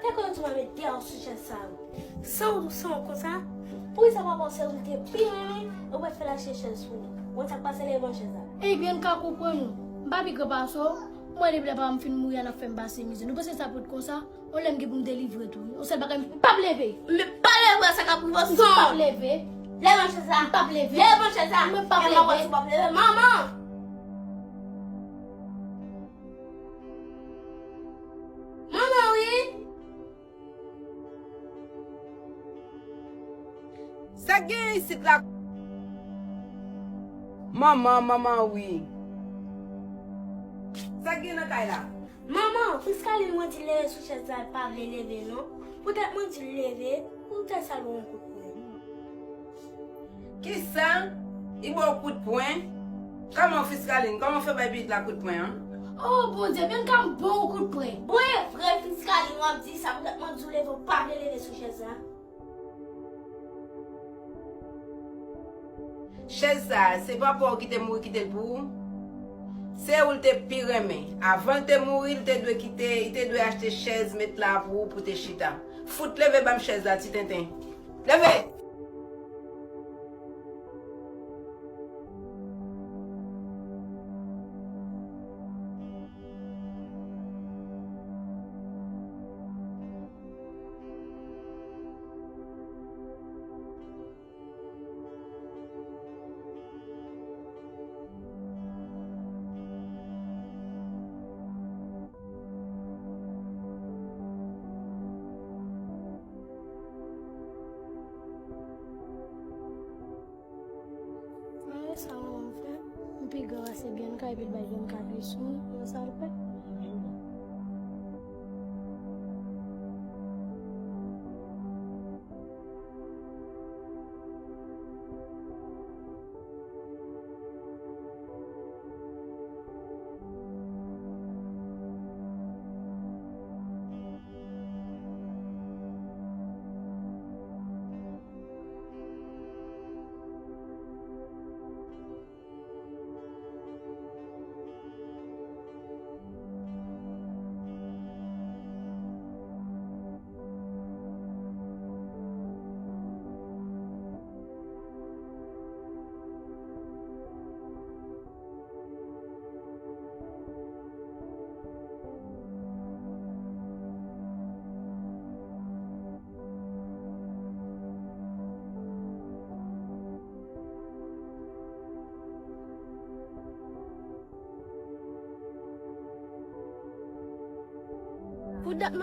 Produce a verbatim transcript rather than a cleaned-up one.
Lè konnen tou pa met deyò sou chèz sa yo. San w, san w konsa, poukisa papa w se ou l te pi renmen, ou pa t fè l achte chèz pou li? Ou konn sa k pase lè l pran chèz la? Ebyen, n ka konprann ou. M pa pi gran pase w. Mwen, depi lè papa m fin mouri a, n ap fè m pase mizè. Nou panse sa pou t konsa? On lè m gen pou m delivre tou, wi. On sèl bagay, m p ap leve. Men pa leve, sa k ap rive w, san w. M p ap leve. Leve pran chèz la. M p ap leve. Leve pran chèz la. Mwen p ap leve. Manman! Manman, wi! Sa k gen isit la? Manman, manman, wi. Sa k gen nan kay la? Manman, Friskalin mwen di l leve sou chèz la, l pa vle leve non. Poutèt mwen di l leve, poutèt sa l ba w yon kout pwen. Kisa? Li ba w kout pwen? Kòman, Friskalin? Kòman w fè bay pitit la kout pwen an? Oh, Bondye, byen ka m ba w kout pwen. Bon, e vre, Friskalin, w ap di sa, poutèt mwen di w leve, w pa vle leve sou chèz la. Chèz sa a, se papa w ki te mouri kite l pou ou? Se ou l te pi renmen. Avan l te mouri, l te dwe kite, li te dwe achte chèz, met la pou ou pou te chita. Fout leve ban m chèz la, ti tenten. Leve! Sa e sa manman m fè. M pi gran pase Bianca, epi l bay Bianca pi sou mwen. Wè sa l fè? Pou dat m ap